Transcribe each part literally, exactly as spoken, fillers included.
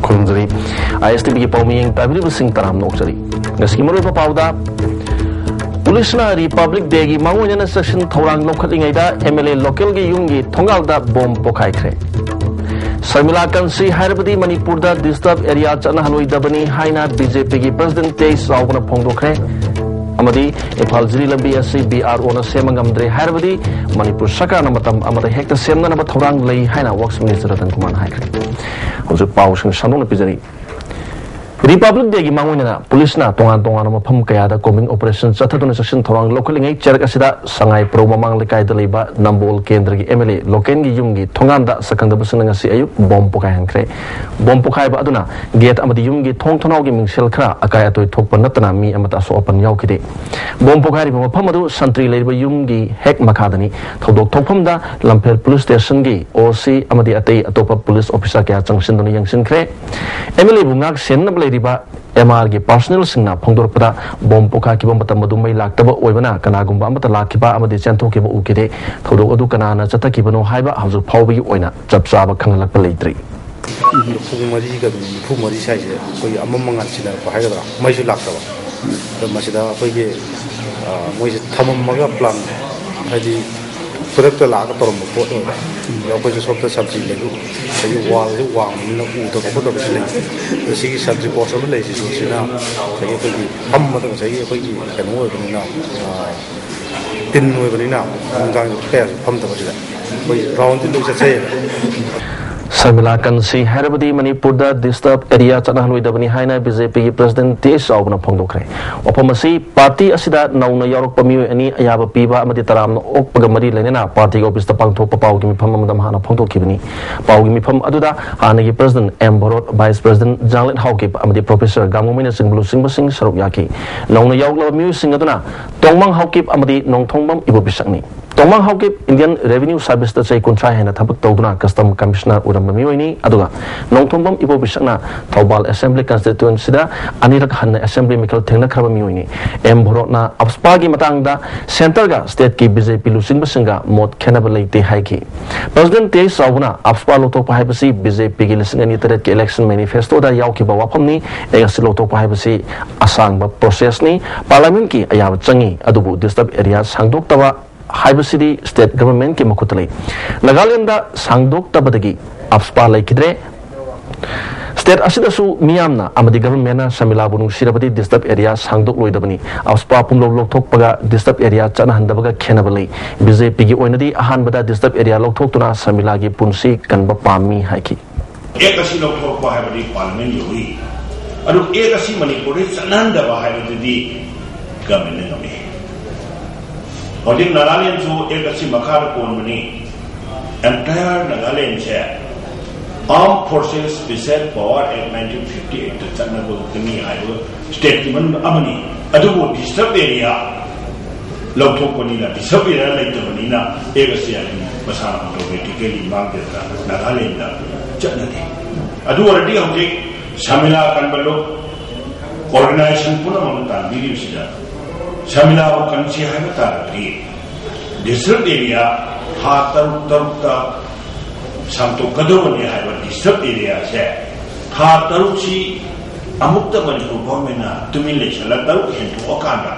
ꯈꯨꯔꯨꯝꯖꯔꯤ꯫ ꯑꯥꯏ S T ꯚꯤꯒꯤ ꯄꯥꯎꯃꯤꯌꯦꯡ ꯇꯥꯕꯤꯔꯤꯕꯁꯤꯡ ꯇꯔꯥꯝꯅ ꯑꯣꯛꯆꯔꯤ꯫ ꯉꯁꯤꯒꯤ ꯃꯔꯨꯑꯣꯏꯕ ꯄꯥꯎꯗ, ꯄꯨꯂꯤꯁꯅ ꯔꯤꯄꯕ꯭ꯂꯤꯛ ꯗꯦꯒꯤ ꯃꯥꯡꯑꯣꯏꯅꯅ ꯆꯦꯛꯁꯤꯟ ꯊꯧꯔꯥꯡ ꯂꯧꯈꯠꯂꯤꯉꯩꯗ ꯑꯦꯝ ꯑꯦꯜ ꯑꯦ ꯂꯣꯀꯦꯜꯒꯤ ꯌꯨꯝꯒꯤ ꯊꯣꯡꯒꯥꯜꯗ ꯕꯣꯝ ꯄꯣꯈꯥꯏꯈ꯭ꯔꯦ꯫ ꯁꯔꯃꯤꯂꯥ ꯀꯟꯁꯤ ꯍꯥꯏꯔꯕꯗꯤ ꯃꯅꯤꯄꯨꯔꯗ ꯗꯤꯁꯇꯔꯕ ꯑꯦꯔꯤꯌꯥ ꯆꯠꯅꯍꯜꯂꯣꯏꯗꯕꯅꯤ ꯍꯥꯏꯅ ꯕꯤ ꯖꯦ ꯄꯤꯒꯤ ꯄ꯭ꯔꯁꯤꯗꯦꯟꯠ ꯇꯦ ꯆꯥꯎꯕꯅ ꯐꯣꯡꯗꯣꯛꯈ꯭ꯔꯦ꯫ ꯑꯃꯗꯤ ꯏꯝꯐꯥꯜ ꯖꯤꯔꯤ ꯂꯝꯕꯤ ꯑꯁꯤ ꯕꯤ ꯑꯥꯔ ꯑꯣꯅ ꯁꯦꯝꯕ ꯉꯝꯗ꯭ꯔꯦ ꯍꯥꯏꯔꯕꯗꯤ ꯃꯅꯤꯄꯨꯔ ꯁꯔꯀꯥꯔꯅ ꯃꯇꯝ ꯑꯃꯗ ꯍꯦꯛꯇ ꯁꯦꯝꯅꯅꯕ ꯊꯧꯔꯥꯡ ꯂꯩ ꯍꯥꯏꯅ ꯋꯔꯛꯁ ꯃꯤꯅꯤꯁꯇꯔ ꯔꯇꯟ ꯀꯨꯃꯥꯔꯅ ꯍꯥꯏꯈ꯭ꯔꯦ꯫ ꯍꯧꯖꯤꯛ ꯄꯥꯎꯁꯤꯡ ꯁꯟꯗꯣꯛꯅ ꯄꯤꯖꯔꯤ꯫ ꯔꯤꯄꯕ꯭ꯂꯤꯛ ꯗꯦꯒꯤ ꯃꯥꯡꯑꯣꯏꯅꯅ ꯄꯨꯂꯤꯁꯅ ꯇꯣꯉꯥꯟ ꯇꯣꯉꯥꯟꯕ ꯃꯐꯝ ꯀꯌꯥꯗ ꯀꯣꯝꯕꯤꯡ ꯑꯣꯄꯔꯦꯁꯟ ꯆꯠꯊꯗꯨꯅ ꯆꯦꯛꯁꯤꯟ ꯊꯧꯔꯥꯡ ꯂꯧꯈꯠꯂꯤꯉꯩ ꯆꯔꯛ ꯑꯁꯤꯗ ꯁꯉꯥꯏ ꯄ꯭ꯔꯧ ꯃꯃꯥꯡ ꯂꯩꯀꯥꯏꯗ ꯂꯩꯕ ꯅꯝꯕꯣꯜ ꯀꯦꯟꯗ꯭ꯔꯒꯤ ꯑꯦꯝ ꯑꯦꯜ ꯑꯦ ꯂꯣꯀꯦꯜꯒꯤ ꯌꯨꯝꯒꯤ ꯊꯣꯡꯒꯥꯟꯗ ꯁꯛꯈꯪꯗꯕꯁꯤꯡꯅ ꯉꯁꯤ ꯑꯌꯨꯛ ꯕꯣꯝ ꯄꯣꯈꯥꯏꯍꯟꯈ꯭ꯔꯦ꯫ ꯕꯣꯝ ꯄꯣꯈꯥꯏꯕ ꯑꯗꯨꯅ ꯒꯦꯠ ꯑꯃꯗꯤ ꯌꯨꯝꯒꯤ ꯊꯣꯡ ꯊꯣꯡꯅꯥꯎꯒꯤ ꯃꯤꯡꯁꯦꯜ ꯈꯔ ꯑꯀꯥꯏ ꯑꯇꯣꯏ ꯊꯣꯛꯄ ꯅꯠꯇꯅ ꯃꯤ ꯑꯃꯠꯇ ꯑꯁꯣꯛ ꯑꯄꯟ ꯌꯥꯎꯈꯤꯗꯦ꯫ ꯕꯣꯝ ꯄꯣꯈꯥꯏꯔꯤꯕ ꯃꯐꯝ ꯑꯗꯨ ꯁꯟꯇ꯭ꯔꯤ ꯂꯩꯔꯤꯕ ꯌꯨꯝꯒꯤ ꯍꯦꯛ ꯃꯈꯥꯗꯅꯤ꯫ ꯊꯧꯗꯣꯛ ꯊꯣꯛꯐꯝꯗ ꯂꯝꯐꯦꯜ ꯄꯨꯂꯤꯁ ꯁ꯭ꯇꯦꯁꯟꯒꯤ ꯑꯣ ꯁꯤ ꯑꯃꯗꯤ ꯑꯇꯩ ꯑꯇꯣꯞꯄ ꯄꯨꯂꯤꯁ ꯑꯣꯐꯤꯁꯥꯔ ꯀꯌꯥ ꯆꯪꯁꯤꯟꯗꯨꯅ ꯌꯦꯡꯁꯤꯟꯈ꯭ꯔꯦ꯫ ꯑꯦꯝ ꯑꯦꯜ ꯑꯦꯕꯨ ꯉꯥꯛ ꯁꯦꯟꯅꯅꯕ ꯂꯩꯔꯤꯕ ꯑꯦꯝ ꯑꯥꯔꯒꯤ ꯄꯥꯔꯁꯣꯅꯦꯜꯁꯤꯡꯅ ꯐꯣꯡꯗꯣꯔꯛꯄꯗ, ꯕꯣꯝ ꯄꯣꯈꯥꯏꯈꯤꯕ ꯃꯇꯝ ꯑꯗꯨ ꯃꯩ ꯂꯥꯛꯇꯕ ꯑꯣꯏꯕꯅ ꯀꯅꯥꯒꯨꯝꯕ ꯑꯃꯠꯇ ꯂꯥꯛꯈꯤꯕ ꯑꯃꯗꯤ ꯆꯦꯟꯊꯣꯛꯈꯤꯕ ꯎꯈꯤꯗꯦ꯫ ꯊꯧꯗꯣꯛ ꯑꯗꯨ ꯀꯅꯥꯅ ꯆꯠꯊꯈꯤꯕꯅꯣ ꯍꯥꯏꯕ ꯍꯧꯖꯤꯛ ꯐꯥꯎꯕꯒꯤ ꯑꯣꯏꯅ ꯆꯞ ꯆꯥꯕ ꯈꯪꯍꯜꯂꯛꯄ ꯂꯩꯇ꯭ꯔꯤ꯫ ꯄꯨꯡ ꯃꯔꯤꯒ ꯃꯤꯅꯤꯠ ꯅꯤꯐꯨ ꯃꯔꯤ ꯁ꯭ꯋꯥꯏꯁꯦ ꯑꯩꯈꯣꯏꯒꯤ ꯑꯃꯝ ꯑꯉꯥꯟ ꯁꯤꯟꯅꯔꯛꯄ ꯍꯥꯏꯒꯗ꯭ꯔꯥ, ꯃꯩꯁꯨ ꯂꯥꯛꯇꯕ꯫ ꯑꯗꯣ ꯃꯁꯤꯗ ꯑꯩꯈꯣꯏꯒꯤ, ꯑ, ꯃꯣꯏꯁꯦ ꯊꯝꯃꯝꯃꯒ ꯄ꯭ꯂꯥꯟ, ꯍꯥꯏꯗꯤ ꯈꯨꯗꯛꯇ ꯂꯥꯛꯑꯒ ꯇꯧꯔꯝꯕ ꯄꯣꯠ ꯑꯣꯏꯕ꯫ ꯑꯗꯣ ꯑꯩꯈꯣꯏꯁꯨ ꯁꯣꯝꯗ ꯁꯟꯇ꯭ꯔꯤ ꯂꯩꯕ, ꯑꯗꯒꯤ ꯋꯥꯜꯁꯦ ꯋꯥꯡꯕꯅꯤꯅ ꯎꯗꯕ ꯈꯣꯠꯇꯕꯁꯨ ꯂꯩ꯫ ꯑꯗꯣ ꯁꯤꯒꯤ ꯁꯟꯇ꯭ꯔꯤ ꯄꯣꯁ ꯑꯃ ꯂꯩꯔꯤꯁꯤꯁꯨ ꯁꯤꯅ ꯉꯁꯥꯏꯒꯤ ꯑꯩꯈꯣꯏꯒꯤ ꯐꯝꯕꯗ ꯉꯁꯥꯏꯒꯤ ꯑꯩꯈꯣꯏꯒꯤ ꯀꯩꯅꯣ ꯑꯣꯏꯕꯅꯤꯅ, ꯑ, ꯇꯤꯟ ꯑꯣꯏꯕꯅꯤꯅ ꯅꯨꯡꯗꯥꯡꯗ ꯀꯌꯥꯁꯨ ꯐꯝꯗꯕꯁꯤꯗ ꯑꯩꯈꯣꯏ ꯔꯥꯎꯟꯗꯤ ꯂꯣꯏ ꯆꯠꯆꯩꯌꯦꯕ꯫ ꯁꯔꯃꯤꯂꯥ ꯀꯟꯁꯤ ꯍꯥꯏꯔꯕꯗꯤ ꯃꯅꯤꯄꯨꯔꯗ ꯗꯤꯁꯇꯔꯕ ꯑꯦꯔꯤꯌꯥ ꯆꯠꯅꯍꯜꯂꯣꯏꯗꯕꯅꯤ ꯍꯥꯏꯅ ꯕꯤ ꯖꯦ ꯄꯤꯒꯤ ꯄ꯭ꯔꯁꯤꯗꯦꯟꯠ ꯇꯦ ꯆꯥꯎꯕꯅ ꯐꯣꯡꯗꯣꯛꯈ꯭ꯔꯦ꯫ ꯋꯥꯐꯝ ꯑꯁꯤ ꯄꯥꯔꯇꯤ ꯑꯁꯤꯗ ꯅꯧꯅ ꯌꯥꯎꯔꯛꯄ ꯃꯤꯑꯣꯏ ꯑꯅꯤ ꯑꯌꯥꯕ ꯄꯤꯕ ꯑꯃꯗꯤ ꯇꯔꯥꯝꯅ ꯑꯣꯛꯄꯒ ꯃꯔꯤ ꯂꯩꯅꯅ ꯄꯥꯔꯇꯤꯒꯤ ꯑꯣꯐꯤꯁꯇ ꯄꯥꯡꯊꯣꯛꯄ ꯄꯥꯎꯒꯤ ꯃꯤꯐꯝ ꯑꯃꯗ ꯃꯍꯥꯛꯅ ꯐꯣꯡꯗꯣꯛꯈꯤꯕꯅꯤ꯫ ꯄꯥꯎꯒꯤ ꯃꯤꯐꯝ ꯑꯗꯨꯗ ꯍꯥꯟꯅꯒꯤ president M ꯚꯣꯔꯣꯠ, vice president ꯖꯥꯡꯂꯦꯠ Haokip ꯑꯃꯗꯤ ꯄ꯭ꯔꯣꯐꯦꯁꯔ ꯒꯥꯡꯉꯨꯃꯩꯅꯆꯤꯡꯕ ꯂꯨꯆꯤꯡꯕꯁꯤꯡ ꯁꯔꯨꯛ ꯌꯥꯈꯤ꯫ ꯅꯧꯅ ꯌꯥꯎꯔꯛꯂꯕ ꯃꯤꯑꯣꯏꯁꯤꯡ ꯑꯗꯨꯅ ꯇꯣꯡꯃꯥꯡ ꯍꯥꯎꯀꯤꯞ ꯑꯃꯗꯤ ꯅꯣꯡꯊꯣꯡꯕꯝ ꯏꯕꯣꯕꯤꯁꯛꯅꯤ꯫ ꯇꯣꯡꯃꯥꯡ ꯍꯥꯎꯀꯤꯞ Indian Revenue Service ꯇ ꯆꯍꯤ ꯀꯨꯟꯊ꯭ꯔꯥ ꯍꯦꯟꯅ ꯊꯕꯛ ꯇꯧꯗꯨꯅ Custom Commissioner ꯑꯣꯏꯔꯝꯕ ꯃꯤꯑꯣꯏꯅꯤ꯫ ꯑꯗꯨꯒ ꯅꯣꯡꯊꯣꯝꯕꯝ ꯏꯕꯣꯕꯤꯁꯛꯅ ꯊꯧꯕꯥꯜ Assembly Constituency ꯗ ꯑꯅꯤꯔꯛ ꯍꯟꯅ Assembly ꯃꯤꯈꯜ ꯊꯦꯡꯅꯈ꯭ꯔꯕ ꯃꯤꯑꯣꯏꯅꯤ꯫ ꯑꯦꯝ ꯚꯣꯔꯣꯠꯅ AFSPA ꯒꯤ ꯃꯇꯥꯡꯗ Centre ꯒ State ꯀꯤ B J P ꯂꯨꯆꯤꯡꯕꯁꯤꯡꯒ ꯃꯣꯠ ꯈꯦꯠꯅꯕ ꯂꯩꯇꯦ ꯍꯥꯏꯈꯤ꯫ President ꯇꯦꯖ ꯆꯥꯎꯕꯅ AFSPA ꯂꯧꯊꯣꯛꯄ ꯍꯥꯏꯕꯁꯤ B J P ꯒꯤ ꯂꯤꯁꯤꯡ ꯑꯅꯤ ꯇꯔꯦꯠ ꯀꯤ election manifesto ꯗ ꯌꯥꯎꯈꯤꯕ ꯋꯥꯐꯝꯅꯤ꯫ ꯑꯦ ꯑꯁꯤ ꯂꯧꯊꯣꯛꯄ ꯍꯥꯏꯕꯁꯤ ꯑꯁꯥꯡꯕ process ꯅꯤ꯫ Parliament ꯀꯤ ꯑꯌꯥꯕ ꯆꯪꯏ, ꯑꯗꯨꯕꯨ disturb area ꯁꯥꯡꯗꯣꯛꯇꯕ ꯍꯥꯏꯕꯁꯤꯗꯤ State Government ꯀꯤ ꯃꯈꯨꯠꯇ ꯂꯩ꯫ ꯅꯥꯒꯥꯂꯦꯟꯗ ꯁꯥꯡꯗꯣꯛꯇꯕꯗꯒꯤ AFSPA ꯂꯩꯈꯤꯗ꯭ꯔꯦ꯫ State ꯑꯁꯤꯗꯁꯨ ꯃꯤꯌꯥꯝꯅ ꯑꯃꯗꯤ Government ꯅ ꯁꯃꯤꯂꯥꯕꯨ ꯅꯨꯡꯁꯤꯔꯕꯗꯤ disturb area ꯁꯥꯡꯗꯣꯛꯂꯣꯏꯗꯕꯅꯤ꯫ AFSPA ꯄꯨꯝꯂꯧ ꯂꯧꯊꯣꯛꯄꯒ disturb area ꯆꯠꯅꯍꯟꯗꯕꯒ ꯈꯦꯟꯅꯕ ꯂꯩ꯫ B J P ꯒꯤ ꯑꯣꯏꯅꯗꯤ ꯑꯍꯥꯟꯕꯗ disturb area ꯂꯧꯊꯣꯛꯇꯨꯅ ꯁꯃꯤꯂꯥꯒꯤ ꯄꯨꯟꯁꯤ ꯀꯟꯕ ꯄꯥꯝꯃꯤ ꯍꯥꯏꯈꯤ꯫ Act ꯑꯁꯤ ꯂꯧꯊꯣꯔꯛꯄ ꯍꯥꯏꯕꯗꯤ Parliament ꯌꯧꯏ꯫ ꯑꯗꯨ Act ꯑꯁꯤ ꯃꯅꯤꯄꯨꯔꯗ ꯆꯠꯅꯍꯟꯗꯕ ꯍꯥꯏꯕꯗꯨꯗꯤ Government ꯅ ꯉꯝꯃꯤ꯫ ꯍꯧꯖꯤꯛ ꯅꯥꯒꯥꯂꯦꯟꯁꯨ Act ꯑꯁꯤ ꯃꯈꯥꯗ ꯄꯣꯟꯕꯅꯤ꯫ Entire ꯅꯥꯒꯥꯂꯦꯟꯁꯦ Armed Forces Special Power Act nineteen fifty eight ꯇ ꯆꯠꯅꯕ ꯉꯥꯛꯇꯅꯤ ꯍꯥꯏꯕ statement ꯑꯃꯅꯤ꯫ ꯑꯗꯨꯕꯨ disturb area ꯂꯧꯊꯣꯛꯄꯅꯤꯅ, disturb area ꯂꯩꯇꯕꯅꯤꯅ Act ꯑꯁꯤ ꯑꯗꯨꯝ ꯃꯁꯥꯅ automatically ꯃꯥꯡꯖꯗꯅ ꯅꯥꯒꯥꯂꯦꯟꯗ ꯆꯠꯅꯗꯦ꯫ ꯑꯗꯨ ꯑꯣꯏꯔꯗꯤ ꯍꯧꯖꯤꯛ ꯁꯃꯤꯂꯥ ꯀꯟꯕ ꯂꯨꯞ organization ꯄꯨꯝꯅꯃꯛꯅ ꯇꯥꯟꯕꯤꯔꯤꯕꯁꯤꯗ ꯁꯃꯤꯂꯥꯕꯨ ꯀꯟꯁꯤ ꯍꯥꯏꯕ ꯇꯥꯔꯒꯗꯤ disturb area ꯊꯥ ꯇꯔꯨꯛ ꯇꯔꯨꯛꯇ ꯁꯥꯡꯗꯣꯛꯀꯗꯧꯕꯅꯤ ꯍꯥꯏꯕ disturb area ꯁꯦ ꯊꯥ ꯇꯔꯨꯛꯁꯤ ꯑꯃꯨꯛꯇ ꯃꯅꯤꯄꯨꯔ Government ꯅ ꯇꯨꯃꯤꯟ ꯂꯩꯁꯜꯂ ꯇꯔꯨꯛ ꯍꯦꯟꯗꯣꯛꯑꯀꯥꯟꯗ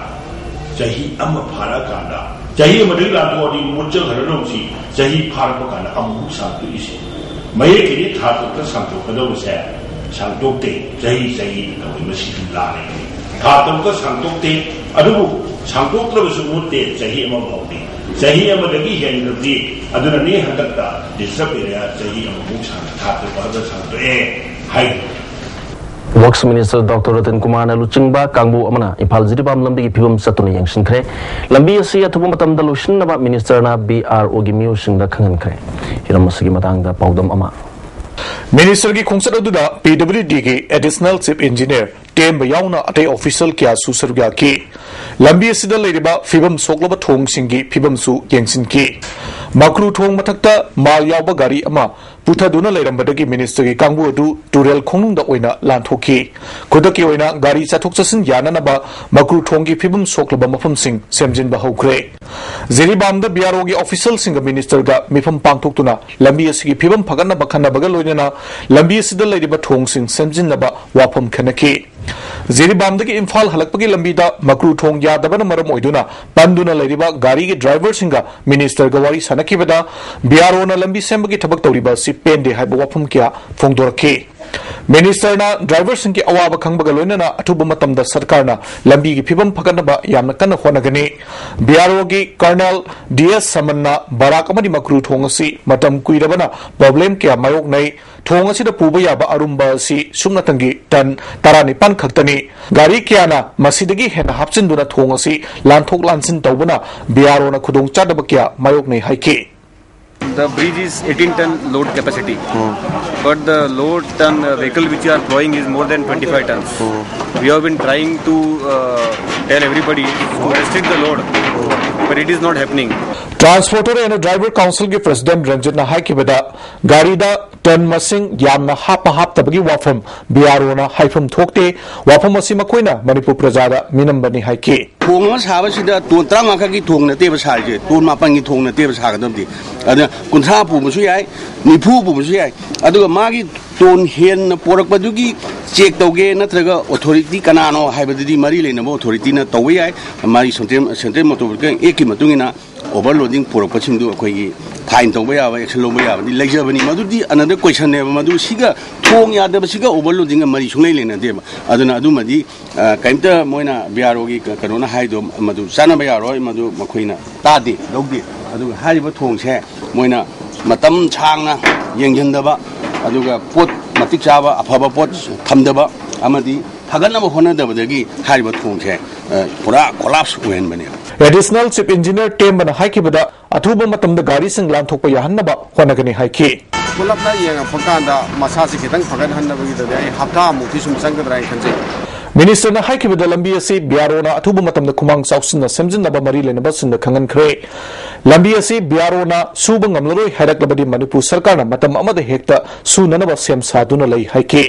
ꯆꯍꯤ ꯑꯃ ꯐꯥꯔꯛꯑꯀꯥꯟꯗ ꯆꯍꯤ ꯑꯃꯗꯒꯤ ꯂꯥꯟꯊꯣꯛꯑꯗꯤ ꯃꯨꯠꯆꯈ꯭ꯔꯗꯧꯁꯤ ꯆꯍꯤ ꯐꯥꯔꯛꯄ ꯀꯥꯟꯗ ꯑꯃꯨꯛ ꯁꯥꯡꯗꯣꯛꯏꯁꯦ꯫ ꯃꯌꯦꯛꯀꯤꯗꯤ ꯊꯥ ꯇꯔꯨꯛꯇ ꯁꯥꯡꯗꯣꯛꯀꯗꯧꯕꯁꯦ ꯁꯥꯡꯗꯣꯛꯇꯦ, ꯆꯍꯤ ꯆꯍꯤꯗ ꯇꯧꯏ꯫ ꯃꯁꯤꯗꯤ ꯂꯥꯜꯂꯦ꯫ ꯊꯥ ꯇꯔꯨꯛꯇ ꯁꯥꯡꯗꯣꯛꯇꯦ, ꯑꯗꯨꯕꯨ ꯁꯥꯡꯗꯣꯛꯇ꯭ꯔꯕꯁꯨ ꯃꯨꯠꯇꯦ, ꯆꯍꯤ ꯑꯃ ꯐꯥꯎꯗꯤ꯫ ꯆꯍꯤ ꯑꯃꯗꯒꯤ ꯍꯦꯟꯈ꯭ꯔꯕꯗꯤ ꯑꯗꯨꯅꯅꯤ ꯍꯟꯗꯛꯇ disturb area ꯆꯍꯤ ꯑꯃꯃꯨꯛ ꯁꯥꯡꯅ ꯊꯥ ꯇꯔꯨꯛ ꯐꯥꯎꯗ ꯁꯥꯡꯗꯣꯛꯑꯦ ꯍꯥꯏꯔꯤꯕ꯫ Works Minister Doctor ꯔꯇꯟ ꯀꯨꯃꯥꯔꯅ ꯂꯨꯆꯤꯡꯕ ꯀꯥꯡꯕꯨ ꯑꯃꯅ ꯏꯝꯐꯥꯜ ꯖꯤꯔꯤꯕꯥꯝ ꯂꯝꯕꯤꯒꯤ ꯐꯤꯕꯝ ꯆꯠꯇꯨꯅ ꯌꯦꯡꯁꯤꯟꯈ꯭ꯔꯦ꯫ ꯂꯝꯕꯤ ꯑꯁꯤ ꯑꯊꯨꯕ ꯃꯇꯝꯗ ꯂꯣꯏꯁꯤꯟꯅꯕ Minister ꯅ B R O ꯒꯤ ꯃꯤꯑꯣꯏꯁꯤꯡꯗ ꯈꯪꯍꯟꯈ꯭ꯔꯦ꯫ ꯍꯤꯔꯝ ꯑꯁꯤꯒꯤ ꯃꯇꯥꯡꯗ ꯄꯥꯎꯗꯝ ꯑꯃ꯫ Minister ꯒꯤ ꯈꯣꯡꯆꯠ ꯑꯗꯨꯗ P W D ꯒꯤ Additional Chief Engineer ꯇꯦꯝꯕ ꯌꯥꯎꯅ ꯑꯇꯩ ꯑꯣꯐꯤꯁꯤꯌꯦꯜ ꯀꯌꯥꯁꯨ ꯁꯔꯨꯛ ꯌꯥꯈꯤ꯫ ꯂꯝꯕꯤ ꯑꯁꯤꯗ ꯂꯩꯔꯤꯕ ꯐꯤꯕꯝ ꯁꯣꯛꯂꯕ ꯊꯣꯡꯁꯤꯡꯒꯤ ꯐꯤꯕꯝꯁꯨ ꯌꯦꯡꯁꯤꯟꯈꯤ꯫ ꯃꯀ꯭ꯔꯨ ꯊꯣꯡ ꯃꯊꯛꯇ ꯃꯥꯜ ꯌꯥꯎꯕ ꯒꯥꯔꯤ ꯑꯃ ꯄꯨꯊꯗꯨꯅ ꯂꯩꯔꯝꯕꯗꯒꯤ ꯃꯤꯅꯤꯁꯇꯔꯒꯤ ꯀꯥꯡꯕꯨ ꯑꯗꯨ ꯇꯨꯔꯦꯜ ꯈꯣꯡꯅꯨꯡꯗ ꯑꯣꯏꯅ ꯂꯥꯟꯊꯣꯛꯈꯤ꯫ ꯈꯨꯗꯛꯀꯤ ꯑꯣꯏꯅ ꯒꯥꯔꯤ ꯆꯠꯊꯣꯛ ꯆꯠꯁꯤꯟ ꯌꯥꯅꯅꯕ ꯃꯀ꯭ꯔꯨ ꯊꯣꯡꯒꯤ ꯐꯤꯕꯝ ꯁꯣꯛꯂꯕ ꯃꯐꯝꯁꯤꯡ ꯁꯦꯝꯖꯤꯟꯕ ꯍꯧꯈ꯭ꯔꯦ꯫ ꯖꯤꯔꯤꯕꯥꯝꯗ ꯕꯤ ꯑꯥꯔ ꯑꯣꯒꯤ ꯑꯣꯐꯤꯁꯤꯌꯦꯜꯁꯤꯡꯒ ꯃꯤꯅꯤꯁꯇꯔꯒ ꯃꯤꯐꯝ ꯄꯥꯡꯊꯣꯛꯇꯨꯅ ꯂꯝꯕꯤ ꯑꯁꯤꯒꯤ ꯐꯤꯕꯝ ꯐꯒꯠꯅꯕ ꯈꯟꯅꯕꯒ ꯂꯣꯏꯅꯅ ꯂꯝꯕꯤ ꯑꯁꯤꯗ ꯂꯩꯔꯤꯕ ꯊꯣꯡꯁꯤꯡ ꯁꯦꯝꯖꯤꯟꯅꯕ ꯋꯥꯐꯝ ꯈꯟꯅꯈꯤ꯫ ꯖꯤꯔꯤꯕꯥꯝꯗꯒꯤ ꯏꯝꯐꯥꯜ ꯍꯜꯂꯛꯄꯒꯤ ꯂꯝꯕꯤꯗ ꯃꯀ꯭ꯔꯨ ꯊꯣꯡ ꯌꯥꯗꯕꯅ ꯃꯔꯝ ꯑꯣꯏꯗꯨꯅ ꯄꯟꯗꯨꯅ ꯂꯩꯔꯤꯕ ꯒꯥꯔꯤꯒꯤ ꯗ꯭ꯔꯥꯏꯚꯔꯁꯤꯡꯒ ꯃꯤꯅꯤꯁꯇꯔꯒ ꯋꯥꯔꯤ ꯁꯥꯟꯅꯈꯤꯕꯗ ꯕꯤ ꯑꯥꯔ ꯑꯣꯅ ꯂꯝꯕꯤ ꯁꯦꯝꯕꯒꯤ ꯊꯕꯛ ꯇꯧꯔꯤꯕ ꯑꯁꯤ ꯄꯦꯟꯗꯦ ꯍꯥꯏꯕ ꯋꯥꯐꯝ ꯀꯌꯥ ꯐꯣꯡꯗꯣꯔꯛꯈꯤ꯫ ꯃꯤꯅꯤꯁꯇꯔꯅ ꯗ꯭ꯔꯥꯏꯚꯔꯁꯤꯡꯒꯤ ꯑꯋꯥꯕ ꯈꯪꯕꯒ ꯂꯣꯏꯅꯅ ꯑꯊꯨꯕ ꯃꯇꯝꯗ ꯁꯔꯀꯥꯔꯅ ꯂꯝꯕꯤꯒꯤ ꯐꯤꯕꯝ ꯐꯒꯠꯅꯕ ꯌꯥꯝꯅ ꯀꯟꯅ ꯍꯣꯠꯅꯒꯅꯤ꯫ ꯕꯤ ꯑꯥꯔ ꯑꯣꯒꯤ ꯀꯔꯅꯦꯜ ꯗꯤ ꯑꯦꯁ ꯁꯃꯟꯅ ꯕꯔꯥꯛ ꯑꯃꯗꯤ ꯃꯀ꯭ꯔꯨ ꯊꯣꯡ ꯑꯁꯤ ꯃꯇꯝ ꯀꯨꯏꯔꯕꯅ ꯄ꯭ꯔꯣꯕ꯭ꯂꯦꯝ ꯀꯌꯥ ꯃꯥꯌꯣꯛꯅꯩ꯫ ꯊꯣꯡ ꯑꯁꯤꯗ ꯄꯨꯕ ꯌꯥꯕ ꯑꯔꯨꯝꯕ ꯑꯁꯤ ꯁꯨꯞꯅꯇꯪꯒꯤ ꯇꯟ ꯇꯔꯥꯅꯤꯄꯥꯟ ꯈꯛꯇꯅꯤ꯫ ꯒꯥꯔꯤ ꯀꯌꯥꯅ ꯃꯁꯤꯗꯒꯤ ꯍꯦꯟꯅ ꯍꯥꯞꯆꯤꯟꯗꯨꯅ ꯊꯣꯡ ꯑꯁꯤ ꯂꯥꯟꯊꯣꯛ ꯂꯥꯟꯁꯤꯟ ꯇꯧꯕꯅ ꯕꯤ ꯑꯥꯔ ꯑꯣꯅ ꯈꯨꯗꯣꯡꯆꯥꯗꯕ ꯀꯌꯥ ꯃꯥꯌꯣꯛꯅꯩ ꯍꯥꯏꯈꯤ꯫ The bridge is eighteen ton load capacity, but the load ton uh, vehicle which are plying is more than twenty-five tons. We have been trying to uh, tell everybody to restrict the load, but it is not happening. Transporter and Driver Councilꯒꯤ president ꯔꯟꯖꯤꯠꯅ ꯍꯥꯏꯈꯤꯕꯗ, ꯒꯥꯔꯤꯗ ꯇꯟ ꯃꯁꯤꯡ ꯌꯥꯝꯅ ꯍꯥꯞꯄ ꯍꯥꯞꯇꯕꯒꯤ ꯋꯥꯐꯝ B R ꯑꯣꯅ ꯍꯥꯏꯐꯝ ꯊꯣꯛꯇꯦ꯫ ꯋꯥꯐꯝ ꯑꯁꯤ ꯃꯈꯣꯏꯅ ꯃꯅꯤꯄꯨꯔ ꯄ꯭ꯔꯖꯥꯗ ꯃꯤꯅꯝꯕꯅꯤ ꯍꯥꯏꯈꯤ꯫ ꯊꯣꯡ ꯑꯃ ꯁꯥꯕꯁꯤꯗ ꯇꯣꯟ ꯇꯔꯥꯃꯉꯥ ꯈꯛꯀꯤ ꯊꯣꯡ ꯅꯠꯇꯦꯕ ꯁꯥꯔꯤꯁꯦ, ꯇꯣꯟ ꯃꯥꯄꯟꯒꯤ ꯊꯣꯡ ꯅꯠꯇꯦꯕ ꯁꯥꯒꯗꯕꯗꯤ꯫ ꯑꯗꯨꯅ ꯀꯨꯟꯊ꯭ꯔꯥ ꯄꯨꯕꯁꯨ ꯌꯥꯏ, ꯅꯤꯐꯨ ꯄꯨꯕꯁꯨ ꯌꯥꯏ꯫ ꯑꯗꯨꯒ ꯃꯥꯒꯤ ꯇꯣꯟ ꯍꯦꯟꯅ ꯄꯣꯔꯛꯄꯗꯨꯒꯤ ꯆꯦꯛ ꯇꯧꯒꯦ ꯅꯠꯇ꯭ꯔꯒ ꯑꯣꯊꯣꯔꯤꯇꯤ ꯀꯅꯥꯅꯣ ꯍꯥꯏꯕꯗꯨꯗꯤ ꯃꯔꯤ ꯂꯩꯅꯕ ꯑꯣꯊꯣꯔꯤꯇꯤꯅ ꯇꯧꯕ ꯌꯥꯏ꯫ ꯃꯥꯒꯤ ꯁꯦꯟꯇ꯭ꯔꯦꯜ ꯁꯦꯟꯇ꯭ꯔꯦꯜ ꯃꯣꯇꯣꯔ ꯚꯦꯍꯤꯀꯜ ꯑꯦꯛꯀꯤ ꯃꯇꯨꯡ ꯏꯟꯅ ꯑꯣꯚꯔꯂꯣꯗꯤꯡ ꯄꯨꯔꯛꯄꯁꯤꯡꯗꯨ ꯑꯩꯈꯣꯏꯒꯤ ꯐꯥꯏꯟ ꯇꯧꯕ ꯌꯥꯕ, ꯑꯦꯛꯁꯟ ꯂꯧꯕ ꯌꯥꯕꯗꯤ ꯂꯩꯖꯕꯅꯤ꯫ ꯃꯗꯨꯗꯤ ꯑꯅꯗꯔ ꯀꯣꯏꯁꯟꯅꯦꯕ꯫ ꯃꯗꯨ ꯁꯤꯒ ꯊꯣꯡ ꯌꯥꯗꯕꯁꯤꯒ ꯑꯣꯚꯔꯂꯣꯗꯤꯡꯒ ꯃꯔꯤ ꯁꯨꯡꯂꯩ ꯂꯩꯅꯗꯦꯕ꯫ ꯑꯗꯨꯅ ꯑꯗꯨꯃꯗꯤ ꯑ, ꯀꯔꯤꯝꯇ ꯃꯣꯏꯅ ꯕꯤ ꯑꯥꯔ ꯑꯣꯒꯤ ꯀꯩꯅꯣꯅ ꯍꯥꯏꯗꯣ ꯃꯗꯨ ꯆꯥꯟꯅꯕ ꯌꯥꯔꯣꯏ, ꯃꯗꯨ ꯃꯈꯣꯏꯅ ꯇꯥꯗꯦ, ꯂꯧꯗꯦ꯫ ꯑꯗꯨꯒ ꯍꯥꯏꯔꯤꯕ ꯊꯣꯡꯁꯦ ꯃꯣꯏꯅ ꯃꯇꯝ ꯁꯥꯡꯅ ꯌꯦꯡꯁꯤꯟꯗꯕ, ꯑꯗꯨꯒ ꯄꯣꯠ ꯃꯇꯤꯛ ꯆꯥꯕ ꯑꯐꯕ ꯄꯣꯠ ꯊꯝꯗꯕ ꯑꯃꯗꯤ ꯐꯒꯠꯅꯕ ꯍꯣꯠꯅꯗꯕꯗꯒꯤ ꯍꯥꯏꯔꯤꯕ ꯊꯣꯡꯁꯦ ꯑ, ꯄꯨꯔꯥ ꯀꯣꯂꯥꯞꯁ ꯑꯣꯏꯍꯟꯕꯅꯦꯕ꯫ Additional Chief Engineer ꯇꯦꯝꯕꯅ ꯍꯥꯏꯈꯤꯕꯗ, ꯑꯊꯨꯕ ꯃꯇꯝꯗ ꯒꯥꯔꯤꯁꯤꯡ ꯂꯥꯟꯊꯣꯛꯄ ꯌꯥꯍꯟꯅꯕ ꯍꯣꯠꯅꯒꯅꯤ ꯍꯥꯏꯈꯤ꯫ ꯄꯨꯂꯞꯅ ꯌꯦꯡꯉꯛꯄ ꯀꯥꯟꯗ ꯃꯁꯥꯁꯤ ꯈꯤꯇꯪ ꯐꯒꯠꯍꯟꯅꯕꯒꯤꯗꯗꯤ ꯑꯩ ꯍꯞꯇꯥꯃꯨꯛꯇꯤ ꯁꯨꯝ ꯆꯪꯒꯗ꯭ꯔꯥ ꯍꯥꯏꯅ ꯈꯟꯖꯩ꯫ ꯃꯤꯅꯤꯁꯇꯔꯅ ꯍꯥꯏꯈꯤꯕꯗ ꯂꯝꯕꯤ ꯑꯁꯤ ꯕꯤ ꯑꯥꯔ ꯑꯣꯅ ꯑꯊꯨꯕ ꯃꯇꯝꯗ ꯈꯨꯃꯥꯡ ꯆꯥꯎꯁꯤꯟꯅ ꯁꯦꯝꯖꯤꯟꯅꯕ ꯃꯔꯤ ꯂꯩꯅꯕꯁꯤꯡꯗ ꯈꯪꯍꯟꯈ꯭ꯔꯦ꯫ ꯂꯝꯕꯤ ꯑꯁꯤ ꯕꯤ ꯑꯥꯔ ꯑꯣꯅ ꯁꯨꯕ ꯉꯝꯂꯔꯣꯏ ꯍꯥꯏꯔꯛꯂꯕꯗꯤ ꯃꯅꯤꯄꯨꯔ ꯁꯔꯀꯥꯔꯅ ꯃꯇꯝ ꯑꯃꯗ ꯍꯦꯛꯇ ꯁꯨꯅꯅꯕ ꯁꯦꯝ ꯁꯥꯗꯨꯅ ꯂꯩ ꯍꯥꯏꯈꯤ꯫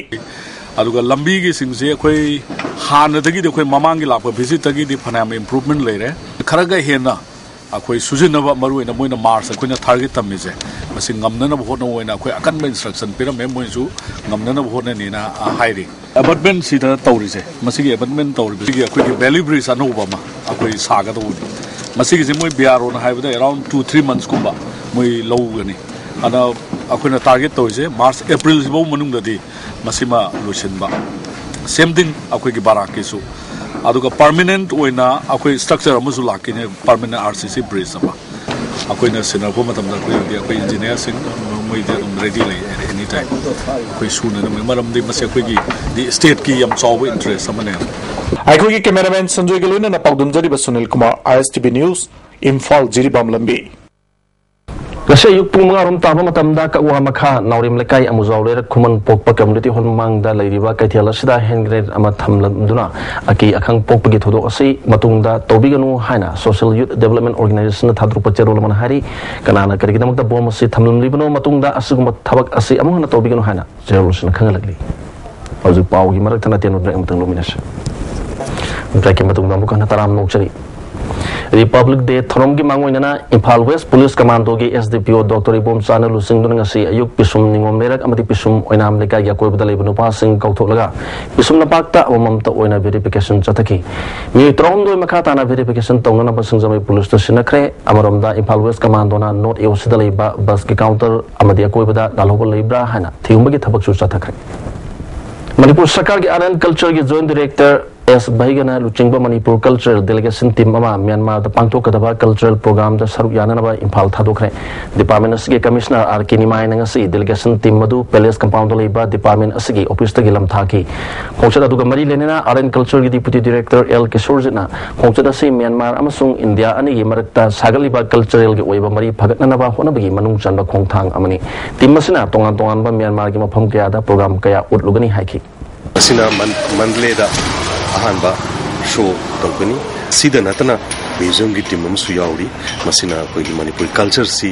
ꯑꯗꯨꯒ ꯂꯝꯕꯤꯒꯤꯁꯤꯡꯁꯦ ꯑꯩꯈꯣꯏ ꯍꯥꯟꯅꯗꯒꯤꯗꯤ, ꯑꯩꯈꯣꯏ ꯃꯃꯥꯡꯒꯤ ꯂꯥꯛꯄ ꯚꯤꯖꯤꯠꯇꯒꯤꯗꯤ ꯐꯅꯌꯥꯝ ꯏꯝꯄ꯭ꯔꯨꯚꯃꯦꯟ ꯂꯩꯔꯦ꯫ ꯈꯔꯒ ꯍꯦꯟꯅ ꯑꯩꯈꯣꯏ ꯁꯨꯖꯤꯟꯅꯕ, ꯃꯔꯨꯑꯣꯏꯅ ꯃꯣꯏꯅ ꯃꯥꯔꯁ ꯑꯩꯈꯣꯏꯅ ꯇꯥꯔꯒꯦꯠ ꯊꯝꯃꯤꯁꯦ, ꯃꯁꯤ ꯉꯝꯅꯅꯕ ꯍꯣꯠꯅꯧ ꯍꯥꯏꯅ ꯑꯩꯈꯣꯏ ꯑꯀꯟꯕ ꯏꯟꯁꯇ꯭ꯔꯛꯁꯟ ꯄꯤꯔꯝꯃꯦ꯫ ꯃꯣꯏꯁꯨ ꯉꯝꯅꯅꯕ ꯍꯣꯠꯅꯅꯤꯅ, ꯑ, ꯍꯥꯏꯔꯤ꯫ ꯑꯦꯕꯠꯃꯦꯟꯁꯤꯗ ꯇꯧꯔꯤꯁꯦ, ꯃꯁꯤꯒꯤ ꯑꯦꯕꯠꯃꯦꯟ ꯇꯧꯔꯤꯕꯁꯤꯒꯤ ꯑꯩꯈꯣꯏꯒꯤ ꯕꯦꯂꯤ ꯕ꯭ꯔꯤꯖ ꯑꯅꯧꯕ ꯑꯃ ꯑꯩꯈꯣꯏ ꯁꯥꯒꯗꯧꯕꯅꯤ꯫ ꯃꯁꯤꯒꯤꯁꯦ ꯃꯣꯏ ꯕꯤ ꯑꯥꯔ ꯑꯣꯅ ꯍꯥꯏꯕꯗ ꯑꯦꯔꯥꯎꯟ ꯇꯨ ꯊ꯭ꯔꯤ ꯃꯟꯁꯀꯨꯝꯕ ꯃꯣꯏ ꯂꯧꯒꯅꯤ꯫ ꯑꯗ ꯑꯩꯈꯣꯏꯅ ꯇꯥꯔꯒꯦꯠ ꯇꯧꯔꯤꯁꯦ ꯃꯥꯔꯁ ꯑꯦꯄ꯭ꯔꯤꯜꯁꯤꯐꯧ ꯃꯅꯨꯡꯗꯗꯤ ꯃꯁꯤꯃ ꯂꯣꯏꯁꯤꯟꯕ꯫ ꯁꯦꯝ ꯊꯤꯡ ꯑꯩꯈꯣꯏꯒꯤ ꯕꯥꯔꯥꯛꯀꯤꯁꯨ꯫ ꯑꯗꯨꯒ ꯄꯔꯃꯤꯅꯦꯟꯠ ꯑꯣꯏꯅ ꯑꯩꯈꯣꯏ ꯁ꯭ꯇ꯭ꯔꯛꯆꯔ ꯑꯃꯁꯨ ꯂꯥꯛꯀꯅꯤ, ꯄꯔꯃꯤꯅꯦꯟꯠ ꯑꯥꯔ ꯁꯤ ꯁꯤ ꯕ꯭ꯔꯤꯖ ꯑꯃ꯫ ꯑꯩꯈꯣꯏꯅ ꯁꯤꯟꯅꯔꯛꯄ ꯃꯇꯝꯗ ꯑꯩꯈꯣꯏ ꯍꯧꯖꯤꯛ ꯑꯩꯈꯣꯏ ꯏꯟꯖꯤꯅꯤꯌꯥꯔꯁꯤꯡ ꯃꯣꯏꯗꯤ ꯑꯗꯨꯝ ꯔꯦꯗꯤ ꯂꯩ ꯑꯦꯅꯤ ꯇꯥꯏꯝ꯫ ꯑꯩꯈꯣꯏ ꯁꯨꯅꯅꯕ, ꯃꯔꯝꯗꯤ ꯃꯁꯤ ꯑꯩꯈꯣꯏꯒꯤ ꯗꯤ ꯁ꯭ꯇꯦꯠꯀꯤ ꯌꯥꯝ ꯆꯥꯎꯕ ꯏꯟꯇꯔꯦꯁ ꯑꯃꯅꯦ꯫ ꯑꯩꯈꯣꯏꯒꯤ ꯀꯦꯃꯦꯔꯥꯃꯦꯟ ꯁꯟꯖꯣꯏꯒ ꯂꯣꯏꯅꯅ ꯄꯥꯎꯗꯝꯖꯔꯤꯕ Sunil Kumar, I S T V news, Imphal, ꯖꯤꯔꯤꯕꯥꯝ ꯂꯝꯕꯤ꯫ ꯉꯁꯤ ꯑꯌꯨꯛ ꯄꯨꯡ ꯃꯉꯥ ꯔꯣꯝ ꯇꯥꯕ ꯃꯇꯝꯗ ꯀꯛꯋꯥ ꯃꯈꯥ ꯅꯥꯎꯔꯦꯝ ꯂꯩꯀꯥꯏ ꯑꯃꯨꯖꯥꯎ ꯂꯩꯔꯛ ꯈꯨꯃꯟ ꯄꯣꯛꯄ ꯀꯝꯃ꯭ꯌꯨꯅꯤꯇꯤ ꯍꯣꯜ ꯃꯃꯥꯡꯗ ꯂꯩꯔꯤꯕ ꯀꯩꯊꯦꯜ ꯑꯁꯤꯗ ꯍꯦꯟ ꯒ꯭ꯔꯦꯅꯦꯗ ꯑꯃ ꯊꯝꯂꯝꯗꯨꯅ ꯑꯀꯤ ꯑꯈꯪ ꯄꯣꯛꯄꯒꯤ ꯊꯧꯗꯣꯛ ꯑꯁꯤ ꯃꯇꯨꯡꯗ ꯇꯧꯕꯤꯒꯅꯨ ꯍꯥꯏꯅ ꯁꯣꯁꯤꯌꯦꯜ ꯌꯨꯠ ꯗꯦꯕꯂꯞꯃꯦꯟ ꯑꯣꯔꯒꯅꯥꯏꯖꯦꯁꯟꯅ ꯊꯥꯗꯣꯔꯛꯄ ꯆꯦꯔꯣꯜ ꯑꯃꯅ ꯍꯥꯏꯔꯤ꯫ ꯀꯅꯥꯅ ꯀꯔꯤꯒꯤꯗꯃꯛꯇ ꯕꯣꯝ ꯑꯁꯤ ꯊꯝꯂꯝꯂꯤꯕꯅꯣ, ꯃꯇꯨꯡꯗ ꯑꯁꯤꯒꯨꯝꯕ ꯊꯕꯛ ꯑꯁꯤ ꯑꯃꯨꯛ ꯍꯟꯅ ꯇꯧꯕꯤꯒꯅꯨ ꯍꯥꯏꯅ ꯆꯦꯔꯣꯜꯁꯤꯅ ꯈꯪꯍꯜꯂꯛꯂꯤ꯫ ꯍꯧꯖꯤꯛ ꯄꯥꯎꯒꯤ ꯃꯔꯛ ꯊꯠꯅ ꯑꯇꯦꯟꯕ ꯕ꯭ꯔꯦꯛ ꯑꯃꯇꯪ ꯂꯧꯃꯤꯟꯅꯁꯤ꯫ ꯕ꯭ꯔꯦꯛꯀꯤ ꯃꯇꯨꯡꯗ ꯑꯃꯨꯛ ꯍꯟꯅ ꯇꯔꯥꯝꯅ ꯑꯣꯛꯆꯔꯤ꯫ ꯔꯤꯄꯕ꯭ꯂꯤꯛ ꯗꯦ ꯊꯧꯔꯝꯒꯤ ꯃꯥꯡꯑꯣꯏꯅꯅ ꯏꯝꯐꯥꯜ ꯋꯦꯁ ꯄꯨꯂꯤꯁ ꯀꯃꯥꯟꯗꯣꯒꯤ S D P O doctor ꯏꯕꯣꯝꯆꯥꯅ ꯂꯨꯆꯤꯡꯗꯨꯅ ꯉꯁꯤ ꯑꯌꯨꯛ ꯄꯤꯁꯨꯝ ꯅꯤꯉꯣꯝ ꯂꯩꯔꯛ ꯑꯃꯗꯤ ꯄꯤꯁꯨꯝ ꯑꯣꯏꯅꯥꯝ ꯂꯩꯀꯥꯏꯒꯤ ꯑꯀꯣꯏꯕꯗ ꯂꯩꯕ ꯅꯨꯄꯥꯁꯤꯡ ꯀꯧꯊꯣꯛꯂꯒ ꯄꯤꯁꯨꯝ ꯂꯝꯄꯥꯛꯇ ꯑꯃꯃꯝꯇ ꯑꯣꯏꯅ ꯚꯦꯔꯤꯐꯤꯀꯦꯁꯟ ꯆꯠꯊꯈꯤ꯫ ꯃꯤꯑꯣꯏ ꯇꯔꯥꯍꯨꯝꯗꯣꯏ ꯃꯈꯥ ꯇꯥꯅ ꯚꯦꯔꯤꯐꯤꯀꯦꯁꯟ ꯇꯧꯅꯅꯕ ꯁꯤꯡꯖꯃꯩ ꯄꯨꯂꯤꯁꯇ ꯁꯤꯟꯅꯈ꯭ꯔꯦ꯫ ꯑꯃꯔꯣꯝꯗ ꯏꯝꯐꯥꯜ ꯋꯦꯁ ꯀꯃꯥꯟꯗꯣꯅ ꯅꯣꯔꯠ ꯑꯦ ꯑꯣ ꯁꯤꯗ ꯂꯩꯕ ꯕꯁꯀꯤ ꯀꯥꯎꯟꯇꯔ ꯑꯃꯗꯤ ꯑꯀꯣꯏꯕꯗ ꯂꯥꯜꯍꯧꯕ ꯂꯩꯕ꯭ꯔꯥ ꯍꯥꯏꯅ ꯊꯤꯍꯨꯝꯕꯒꯤ ꯊꯕꯛꯁꯨ ꯆꯠꯊꯈ꯭ꯔꯦ꯫ ꯃꯅꯤꯄꯨꯔ ꯁꯔꯀꯥꯔꯒꯤ ꯑꯥꯔꯠ ꯑꯦꯟ ꯀꯜꯆꯔꯒꯤ ꯖꯣꯏꯟꯠ ꯗꯤꯔꯦꯛꯇꯔ ꯑꯦꯁ ꯚꯩꯒꯅ ꯂꯨꯆꯤꯡꯕ ꯃꯅꯤꯄꯨꯔ ꯀꯜꯆꯔꯦꯜ ꯗꯦꯂꯤꯒꯦꯁꯟ ꯇꯤꯝ ꯑꯃ ꯃ꯭ꯌꯥꯟꯃꯥꯔꯗ ꯄꯥꯡꯊꯣꯛꯀꯗꯕ ꯀꯜꯆꯔꯦꯜ ꯄ꯭ꯔꯣꯒ꯭ꯔꯥꯝꯗ ꯁꯔꯨꯛ ꯌꯥꯅꯅꯕ ꯏꯝꯐꯥꯜ ꯊꯥꯗꯣꯛꯈ꯭ꯔꯦ꯫ ꯗꯤꯄꯥꯔꯠꯃꯦꯟ ꯑꯁꯤꯒꯤ ꯀꯃꯤꯁꯅꯔ ꯑꯥꯔ ꯀꯦ ꯅꯤꯃꯥꯏꯅ ꯉꯁꯤ ꯗꯦꯂꯤꯒꯦꯁꯟ ꯇꯤꯝ ꯑꯗꯨ ꯄꯦꯂꯦꯁ ꯀꯝꯄꯥꯎꯟꯗ ꯂꯩꯕ ꯗꯤꯄꯥꯔꯠꯃꯦꯟ ꯑꯁꯤꯒꯤ ꯑꯣꯐꯤꯁꯇꯒꯤ ꯂꯝꯊꯥꯈꯤ꯫ ꯈꯣꯡꯆꯠ ꯑꯗꯨꯒ ꯃꯔꯤ ꯂꯩꯅꯅ ꯑꯥꯔꯠ ꯑꯦꯟ ꯀꯜꯆꯔꯒꯤ ꯗꯤꯄ꯭ꯌꯨꯇꯤ ꯗꯤꯔꯦꯛꯇꯔ ꯑꯦꯜ ꯀꯤꯁꯣꯔꯖꯤꯠꯅ ꯈꯣꯡꯆꯠ ꯑꯁꯤ ꯃ꯭ꯌꯥꯟꯃꯥꯔ ꯑꯃꯁꯨꯡ ꯏꯟꯗꯤꯌꯥ ꯑꯅꯤꯒꯤ ꯃꯔꯛꯇ ꯁꯥꯒꯠꯂꯤꯕ ꯀꯜꯆꯔꯦꯜꯒꯤ ꯑꯣꯏꯕ ꯃꯔꯤ ꯐꯒꯠꯅꯅꯕ ꯍꯣꯠꯅꯕꯒꯤ ꯃꯅꯨꯡ ꯆꯟꯕ ꯈꯣꯡꯊꯥꯡ ꯑꯃꯅꯤ꯫ ꯇꯤꯝ ꯑꯁꯤꯅ ꯇꯣꯉꯥꯟ ꯇꯣꯉꯥꯟꯕ ꯃ꯭ꯌꯥꯟꯃꯥꯔꯒꯤ ꯃꯐꯝ ꯀꯌꯥꯗ ꯄ꯭ꯔꯣꯒ꯭ꯔꯥꯝ ꯀꯌꯥ ꯎꯠꯂꯨꯒꯅꯤ ꯍꯥꯏꯈꯤ꯫ ꯃꯁꯤꯅ ꯃꯟ-, ꯃꯟꯗꯂꯦꯗ ꯑꯍꯥꯟꯕ ꯁꯣ ꯇꯧꯒꯅꯤ꯫ ꯁꯤꯗ ꯅꯠꯇꯅ ꯃ꯭ꯌꯨꯖꯤꯌꯝꯒꯤ ꯇꯤꯝ ꯑꯃꯁꯨ ꯌꯥꯎꯔꯤ꯫ ꯃꯁꯤꯅ ꯑꯩꯈꯣꯏꯒꯤ ꯃꯅꯤꯄꯨꯔꯤ ꯀꯜꯆꯔꯁꯤ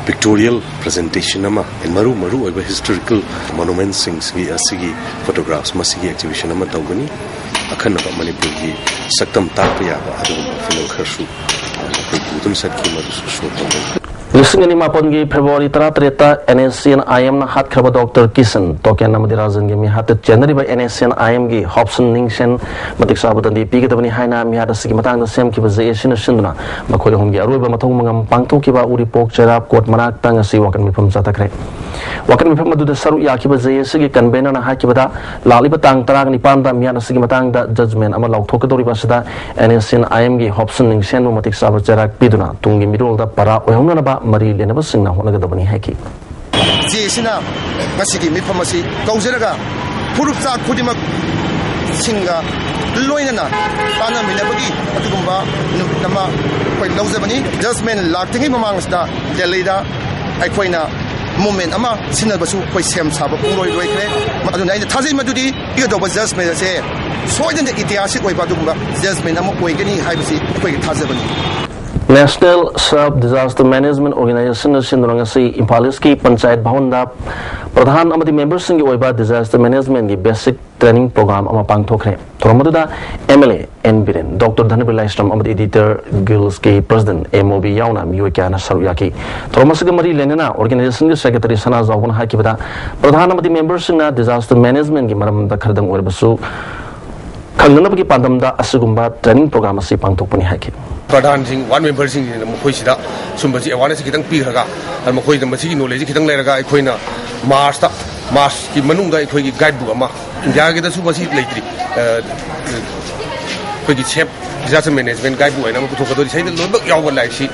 ꯄꯤꯛꯇꯣꯔꯤꯌꯦꯜ ꯄ꯭ꯔꯖꯦꯟꯇꯦꯁꯟ ꯑꯃ, ꯃꯔꯨ ꯃꯔꯨ ꯑꯣꯏꯕ ꯍꯤꯁꯇꯣꯔꯤꯀꯦꯜ ꯃꯣꯅꯨꯃꯦꯟꯁꯤꯡꯁꯤꯒꯤ ꯑꯁꯤꯒꯤ ꯐꯣꯇꯣꯒ꯭ꯔꯥꯐꯁ ꯃꯁꯤꯒꯤ ꯑꯦꯛꯖꯤꯕꯤꯁꯟ ꯑꯃ ꯇꯧꯒꯅꯤ꯫ ꯑꯈꯟꯅꯕ ꯃꯅꯤꯄꯨꯔꯒꯤ ꯁꯛꯇꯝ ꯇꯥꯛꯄ ꯌꯥꯕ ꯑꯗꯨꯒꯨꯝꯕ ꯐꯤꯂꯝ ꯈꯔꯁꯨ ꯑꯩꯈꯣꯏ ꯄꯨꯗꯨꯅ ꯆꯠꯈꯤ, ꯃꯗꯨꯁꯨ ꯁꯣ ꯇꯧꯒꯅꯤ꯫ ꯂꯤꯁꯤꯡ ꯑꯅꯤ ꯃꯥꯄꯟꯒꯤ February ꯇꯔꯥꯇꯔꯦꯠꯇ NSCN IMꯅ ꯍꯥꯠꯈ꯭ꯔꯕ doctor Kisan, token ꯑꯃꯗꯤ ꯔꯥꯖꯟꯒꯤ ꯃꯤꯍꯥꯠꯇ ꯆꯦꯟꯅꯔꯤꯕ NSCN IMꯒꯤ ꯍꯣꯞꯁꯟ ꯅꯤꯡꯁꯦꯟ ꯃꯇꯤꯛ ꯆꯥꯕ ꯗꯟꯗꯤ ꯄꯤꯒꯗꯕꯅꯤ ꯍꯥꯏꯅ ꯃꯤꯍꯥꯠ ꯑꯁꯤꯒꯤ ꯃꯇꯥꯡꯗ ꯁꯦꯝꯈꯤꯕ JACꯅ ꯁꯤꯟꯗꯨꯅ ꯃꯈꯣꯏ ꯑꯍꯨꯝꯒꯤ ꯑꯔꯣꯏꯕ ꯃꯊꯧ ꯃꯉꯝ ꯄꯥꯡꯊꯣꯛꯈꯤꯕ ꯎꯔꯤꯄꯣꯛ ꯆꯩꯔꯥꯞ ꯀꯣꯔꯠ ꯃꯅꯥꯛꯇ ꯉꯁꯤ ꯋꯥꯀꯠ ꯃꯤꯐꯝ ꯆꯠꯊꯈ꯭ꯔꯦ꯫ ꯋꯥꯀꯠ ꯃꯤꯐꯝ ꯑꯗꯨꯗ ꯁꯔꯨꯛ ꯌꯥꯈꯤꯕ JACꯒꯤ ꯀꯟꯚꯦꯅꯔꯅ ꯍꯥꯏꯈꯤꯕꯗ, ꯂꯥꯛꯂꯤꯕ ꯇꯥꯡ ꯇꯔꯥꯅꯤꯄꯥꯟꯗ ꯃꯤꯍꯥꯠ ꯑꯁꯤꯒꯤ ꯃꯇꯥꯡꯗ ꯖꯖꯃꯦꯟ ꯑꯃ ꯂꯥꯎꯊꯣꯛꯀꯗꯧꯔꯤꯕ ꯑꯁꯤꯗ NSCN IMꯒꯤ ꯍꯣꯞꯁꯟ ꯅꯤꯡꯁꯦꯟꯕꯨ ꯃꯇꯤꯛ ꯆꯥꯕ ꯆꯩꯔꯥꯛ ꯄꯤꯗꯨꯅ ꯇꯨꯡꯒꯤ ꯃꯤꯔꯣꯜꯗ ꯄꯔꯥ ꯑꯣꯏꯍꯧꯅꯅꯕ ꯃꯔꯤ ꯂꯩꯅꯕꯁꯤꯡꯅ ꯍꯣꯠꯅꯒꯗꯕꯅꯤ ꯍꯥꯏꯈꯤ꯫ JACꯅ ꯉꯁꯤꯒꯤ ꯃꯤꯐꯝ ꯑꯁꯤ ꯀꯧꯖꯔꯒ ꯐꯨꯔꯨꯞꯆꯥ ꯈꯨꯗꯤꯡꯃꯛꯁꯤꯡꯒ ꯂꯣꯏꯅꯅ ꯇꯥꯟꯅꯃꯤꯟꯅꯕꯒꯤ ꯑꯗꯨꯒꯨꯝꯕ ꯅꯨꯃꯤꯠ ꯑꯃ ꯑꯩꯈꯣꯏ ꯂꯧꯖꯕꯅꯤ꯫ ꯖꯖꯃꯦꯟ ꯂꯥꯛꯇ꯭ꯔꯤꯉꯩ ꯃꯃꯥꯡꯁꯤꯗ ꯗꯦꯜꯂꯤꯗ ꯑꯩꯈꯣꯏꯅ ꯃꯨꯞꯃꯦꯟ ꯑꯃ ꯁꯤꯟꯅꯕꯁꯨ ꯑꯩꯈꯣꯏ ꯁꯦꯝ ꯁꯥꯕ ꯄꯨꯡꯂꯣꯏ ꯂꯣꯏꯈ꯭ꯔꯦ꯫ ꯑꯗꯨꯅ ꯑꯩꯅ ꯊꯥꯖꯩ ꯃꯗꯨꯗꯤ ꯄꯤꯒꯗꯧꯕ ꯖꯖꯃꯦꯟ ꯑꯁꯦ ꯁꯣꯏꯗꯅ ꯏꯇꯤꯍꯥꯁꯤꯛ ꯑꯣꯏꯕ ꯑꯗꯨꯒꯨꯝꯕ ꯖꯖꯃꯦꯟ ꯑꯃ ꯑꯣꯏꯒꯅꯤ ꯍꯥꯏꯕꯁꯤ ꯑꯩꯈꯣꯏꯒꯤ ꯊꯥꯖꯕꯅꯤ꯫ National Sub Disaster Management Organizationꯅ ꯁꯤꯟꯗꯨꯅ ꯉꯁꯤ ꯏꯝꯐꯥꯜ ꯏꯁꯀꯤ ꯄꯟꯆꯥꯌꯠ ꯚꯋꯟꯗ ꯄ꯭ꯔꯙꯥꯟ ꯑꯃꯗꯤ ꯃꯦꯝꯕꯔꯁꯤꯡꯒꯤ ꯑꯣꯏꯕ ꯗꯤꯖꯥꯁꯇꯔ ꯃꯦꯅꯦꯖꯃꯦꯟꯒꯤ ꯕꯦꯁꯤꯛ ꯇ꯭ꯔꯦꯅꯤꯡ ꯄ꯭ꯔꯣꯒ꯭ꯔꯥꯝ ꯑꯃ ꯄꯥꯡꯊꯣꯛꯈ꯭ꯔꯦ꯫ ꯊꯧꯔꯝ ꯑꯗꯨꯗ MLA ꯑꯦꯟ ꯕꯤꯔꯦꯟ, ꯗꯣꯛꯇꯔ ꯙꯅꯕꯤꯔ ꯂꯥꯏꯁ꯭ꯔꯝ ꯑꯃꯗꯤ ꯏꯗꯤꯇꯔ ꯒꯤꯜꯁꯀꯤ ꯄ꯭ꯔꯁꯤꯗꯦꯟꯠ ꯑꯦꯝ ꯑꯣꯕꯤ ꯌꯥꯎꯅ ꯃꯤꯑꯣꯏ ꯀꯌꯥꯅ ꯁꯔꯨꯛ ꯌꯥꯈꯤ꯫ ꯊꯧꯔꯝ ꯑꯁꯤꯒ ꯃꯔꯤ ꯂꯩꯅꯅ ꯑꯣꯔꯒꯅꯥꯏꯖꯦꯁꯟꯒꯤ ꯁꯦꯀ꯭ꯔꯦꯇꯔꯤ ꯁꯅꯥꯖꯥꯎꯕꯅ ꯍꯥꯏꯈꯤꯕꯗ, ꯄ꯭ꯔꯙꯥꯟ ꯑꯃꯗꯤ ꯃꯦꯝꯕꯔꯁꯤꯡꯅ ꯗꯤꯖꯥꯁꯇꯔ ꯃꯦꯅꯦꯖꯃꯦꯟꯒꯤ ꯃꯔꯝꯗ ꯈꯔꯗꯪ ꯑꯣꯏꯔꯕꯁꯨ ꯈꯪꯅꯅꯕꯒꯤ ꯄꯥꯟꯗꯝꯗ ꯑꯁꯤꯒꯨꯝꯕ ꯇ꯭ꯔꯦꯅꯤꯡ ꯄ꯭ꯔꯣꯒ꯭ꯔꯥꯝ ꯑꯁꯤ ꯄꯥꯡꯊꯣꯛꯄꯅꯤ ꯍꯥꯏꯈꯤ꯫ ꯄ꯭ꯔꯙꯥꯟꯁꯤꯡ, ꯋꯥꯔꯗ ꯃꯦꯝꯕꯔꯁꯤꯡꯁꯤꯅ ꯃꯈꯣꯏꯁꯤꯗ ꯁꯨꯝꯕꯁꯤ ꯑꯦꯋꯥꯔꯅꯦꯁ ꯈꯤꯇꯪ ꯄꯤꯈ꯭ꯔꯒ, ꯑꯗ ꯃꯈꯣꯏꯗ ꯃꯁꯤꯒꯤ ꯅꯣꯂꯦꯖꯁꯤ ꯈꯤꯇꯪ ꯂꯩꯔꯒ, ꯑꯩꯈꯣꯏꯅ ꯃꯥꯔꯁꯇ, ꯃꯥꯔꯁꯀꯤ ꯃꯅꯨꯡꯗ ꯑꯩꯈꯣꯏꯒꯤ ꯒꯥꯏꯗ ꯕꯨꯛ ꯑꯃ ꯏꯟꯗꯤꯌꯥꯒꯤꯗꯁꯨ ꯃꯁꯤ ꯂꯩꯇ꯭ꯔꯤ꯫ ꯑ, ꯑꯩꯈꯣꯏꯒꯤ ꯁꯦꯐ ꯗꯤꯖꯥꯁꯇꯔ ꯃꯦꯅꯦꯖꯃꯦꯟ ꯒꯥꯏꯗꯕꯨꯛ ꯍꯥꯏꯅ ꯑꯃ ꯄꯨꯊꯣꯛꯀꯗꯧꯔꯤ꯫ ꯁꯤꯗ ꯂꯣꯏꯅꯃꯛ ꯌꯥꯎꯕ ꯂꯥꯏꯔꯤꯛꯁꯤ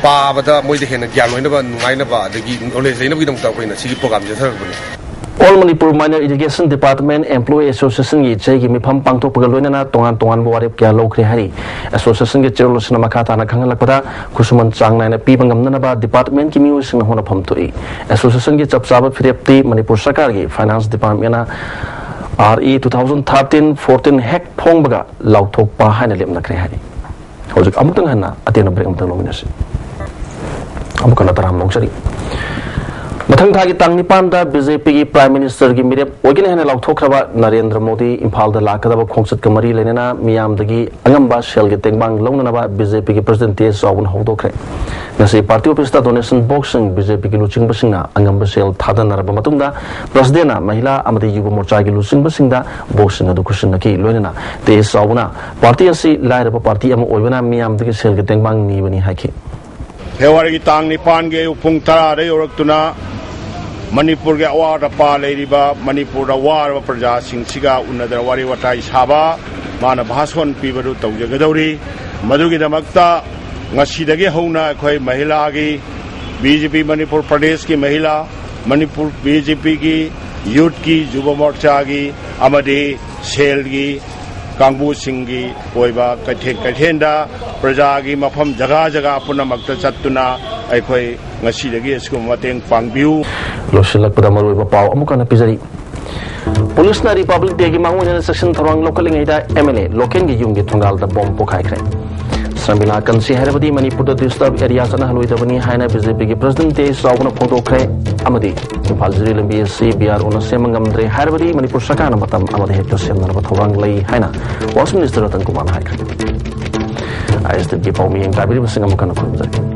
ꯄꯥꯕꯗ ꯃꯣꯏꯗ ꯍꯦꯟꯅ ꯒ꯭ꯌꯥꯟ ꯑꯣꯏꯅꯕ, ꯅꯨꯡꯉꯥꯏꯅꯕ, ꯑꯗꯒꯤ ꯅꯣꯂꯦꯖ ꯂꯩꯅꯕꯒꯤꯗꯃꯛꯇ ꯑꯩꯈꯣꯏꯅ ꯁꯤꯒꯤ ꯄ꯭ꯔꯣꯒꯥꯝꯁꯤ ꯆꯠꯊꯔꯛꯄꯅꯤ꯫ All Manipur Minor Irrigation Department Employee Association ꯒꯤ ꯏꯆꯦꯒꯤ ꯃꯤꯐꯝ ꯄꯥꯡꯊꯣꯛꯄꯒ ꯂꯣꯏꯅꯅ ꯇꯣꯉꯥꯟ ꯇꯣꯉꯥꯟꯕ ꯋꯥꯔꯦꯞ ꯀꯌꯥ ꯂꯧꯈ꯭ꯔꯦ ꯍꯥꯏꯔꯤ꯫ Association ꯒꯤ ꯆꯦꯌꯔꯄꯔꯁꯟꯅ ꯃꯈꯥ ꯇꯥꯅ ꯈꯪꯍꯜꯂꯛꯄꯗ, ꯈꯨꯠꯁꯨꯃꯟ ꯆꯥꯡ ꯅꯥꯏꯅ ꯄꯤꯕ ꯉꯝꯅꯅꯕ department ꯀꯤ ꯃꯤꯑꯣꯏꯁꯤꯡꯅ ꯍꯣꯠꯅꯐꯝ ꯊꯣꯛꯏ꯫ Association ꯒꯤ ꯆꯞ ꯆꯥꯕ ꯐꯤꯔꯦꯞꯇꯤ ꯃꯅꯤꯄꯨꯔ ꯁꯔꯀꯥꯔꯒꯤ Finance Department ꯅ R E two thousand thirteen fourteen ꯍꯦꯛ ꯐꯣꯡꯕꯒ ꯂꯥꯎꯊꯣꯛꯄ ꯍꯥꯏꯅ ꯂꯦꯞꯅꯈ꯭ꯔꯦ ꯍꯥꯏꯔꯤ꯫ ꯍꯧꯖꯤꯛ ꯑꯃꯨꯛꯇꯪ ꯍꯟꯅ ꯑꯇꯦꯟꯕ break ꯑꯃꯇꯪ ꯂꯧꯃꯤꯟꯅꯁꯤ꯫ ꯑꯃꯨꯛ ꯍꯟꯅ ꯇꯔꯥꯝꯅ ꯑꯣꯛꯆꯔꯤ꯫ ꯃꯊꯪ ꯊꯥꯒꯤ ꯇꯥꯡ ꯅꯤꯄꯥꯟꯗ B J P ꯒꯤ Prime Minister ꯒꯤ ꯃꯤꯔꯦꯞ ꯑꯣꯏꯒꯅꯤ ꯍꯥꯏꯅ ꯂꯥꯎꯊꯣꯛꯈ꯭ꯔꯕ ꯅꯔꯦꯟꯗ꯭ꯔ ꯃꯣꯗꯤ ꯏꯝꯐꯥꯜꯗ ꯂꯥꯛꯀꯗꯕ ꯈꯣꯡꯆꯠꯀ ꯃꯔꯤ ꯂꯩꯅꯅ ꯃꯤꯌꯥꯝꯗꯒꯤ ꯑꯉꯝꯕ ꯁꯦꯜꯒꯤ ꯇꯦꯡꯕꯥꯡ ꯂꯧꯅꯅꯕ B J P ꯒꯤ President T S ꯆꯥꯎꯕꯅ ꯍꯧꯗꯣꯛꯈ꯭ꯔꯦ꯫ ꯉꯁꯤ party office ꯇ donation box ꯁꯤꯡ B J P ꯒꯤ ꯂꯨꯆꯤꯡꯕꯁꯤꯡꯅ ꯑꯉꯝꯕ ꯁꯦꯜ ꯊꯥꯗꯅꯔꯕ ꯃꯇꯨꯡꯗ, President ꯅ ꯃꯍꯤꯂꯥ ꯑꯃꯗꯤ ꯌꯨꯕ ꯃꯣꯔꯆꯥꯒꯤ ꯂꯨꯆꯤꯡꯕꯁꯤꯡꯗ box ꯁꯤꯡ ꯑꯗꯨ ꯈꯨꯠꯁꯤꯟꯅꯈꯤ꯫ ꯂꯣꯏꯅꯅ T S ꯆꯥꯎꯕꯅ party ꯑꯁꯤ ꯂꯥꯏꯔꯕ party ꯑꯃ ꯑꯣꯏꯕꯅ ꯃꯤꯌꯥꯝꯗꯒꯤ ꯁꯦꯜꯒꯤ ꯇꯦꯡꯕꯥꯡ ꯅꯤꯕꯅꯤ ꯍꯥꯏꯈꯤ꯫ ꯐꯦꯕ꯭ꯔꯨꯋꯥꯔꯤꯒꯤ ꯇꯥꯡ ꯅꯤꯄꯥꯟꯒꯤ ꯑꯌꯨꯛ ꯄꯨꯡ ꯇꯔꯥꯗ ꯌꯧꯔꯛꯇꯨꯅ ꯃꯅꯤꯄꯨꯔꯒꯤ ꯑꯋꯥꯠ ꯑꯄꯥ ꯂꯩꯔꯤꯕ, ꯃꯅꯤꯄꯨꯔꯗ ꯋꯥꯔꯕ ꯄ꯭ꯔꯖꯥꯁꯤꯡꯁꯤꯒ ꯎꯅꯗꯅ ꯋꯥꯔꯤ ꯋꯥꯇꯥꯏ ꯁꯥꯕ, ꯃꯥꯅ ꯚꯥꯁꯣꯟ ꯄꯤꯕꯗꯨ ꯇꯧꯖꯒꯗꯧꯔꯤ꯫ ꯃꯗꯨꯒꯤꯗꯃꯛꯇ ꯉꯁꯤꯗꯒꯤ ꯍꯧꯅ ꯑꯩꯈꯣꯏ ꯃꯍꯤꯂꯥꯒꯤ, B J P ꯃꯅꯤꯄꯨꯔ ꯄ꯭ꯔꯗꯦꯁꯀꯤ ꯃꯍꯤꯂꯥ, ꯃꯅꯤꯄꯨꯔ B J P ꯒꯤ youth ꯀꯤ, ꯌꯨꯕ ꯃꯣꯔꯆꯥꯒꯤ ꯑꯃꯗꯤ ꯁꯦꯜꯒꯤ ꯀꯥꯡꯕꯨꯁꯤꯡꯒꯤ ꯑꯣꯏꯕ ꯀꯩꯊꯦꯜ ꯀꯩꯊꯦꯜꯗ ꯄ꯭ꯔꯖꯥꯒꯤ ꯃꯐꯝ ꯖꯒꯥ ꯖꯒꯥ ꯄꯨꯝꯅꯃꯛꯇ ꯆꯠꯇꯨꯅ ꯑꯩꯈꯣꯏ ꯉꯁꯤꯗꯒꯤ ꯑꯁꯤꯒꯨꯝꯕ ꯃꯇꯦꯡ ꯄꯥꯡꯕꯤꯌꯨ꯫ ꯂꯣꯏꯁꯤꯜꯂꯛꯄꯗ ꯃꯔꯨꯑꯣꯏꯕ ꯄꯥꯎ ꯑꯃꯨꯛ ꯍꯟꯅ ꯄꯤꯖꯔꯤ꯫ ꯄꯨꯂꯤꯁꯅ Republic Day ꯒꯤ ꯃꯥꯡꯑꯣꯏꯅꯅ ꯆꯦꯛꯁꯤꯟ ꯊꯧꯔꯥꯡ ꯂꯧꯈꯠꯂꯤꯉꯩꯗ M L A ꯂꯣꯀꯦꯟꯒꯤ ꯌꯨꯝꯒꯤ ꯊꯣꯡꯒꯥꯜꯗ ꯕꯣꯝ ꯄꯣꯈꯥꯏꯈ꯭ꯔꯦ꯫ ꯁꯔꯃꯤꯂꯥ ꯀꯟꯁꯤ ꯍꯥꯏꯔꯕꯗꯤ ꯃꯅꯤꯄꯨꯔꯗ disturb area ꯆꯠꯅꯍꯜꯂꯣꯏꯗꯕꯅꯤ ꯍꯥꯏꯅ B J P ꯒꯤ President T S ꯆꯥꯎꯕꯅ ꯐꯣꯡꯗꯣꯛꯈ꯭ꯔꯦ꯫ ꯑꯃꯗꯤ ꯏꯝꯐꯥꯜ ꯖꯤꯔꯤ ꯂꯝꯕꯤ ꯑꯁꯤ B R O ꯅ ꯁꯦꯝꯕ ꯉꯝꯗ꯭ꯔꯦ ꯍꯥꯏꯔꯕꯗꯤ ꯃꯅꯤꯄꯨꯔ ꯁꯔꯀꯥꯔꯅ ꯃꯇꯝ ꯑꯃꯗ ꯍꯦꯛꯇ ꯁꯦꯝꯅꯅꯕ ꯊꯧꯔꯥꯡ ꯂꯩ ꯍꯥꯏꯅ Works Minister ꯔꯇꯟ ꯀꯨꯃꯥꯔꯅ ꯍꯥꯏꯈ꯭ꯔꯦ꯫ I S T ꯒꯤ ꯄꯥꯎꯃꯤ ꯌꯦꯡ ꯇꯥꯕꯤꯔꯤꯕꯁꯤꯡ ꯑꯃꯨꯛ ꯍꯟꯅ ꯈꯨꯔꯨꯝꯖꯔꯤ꯫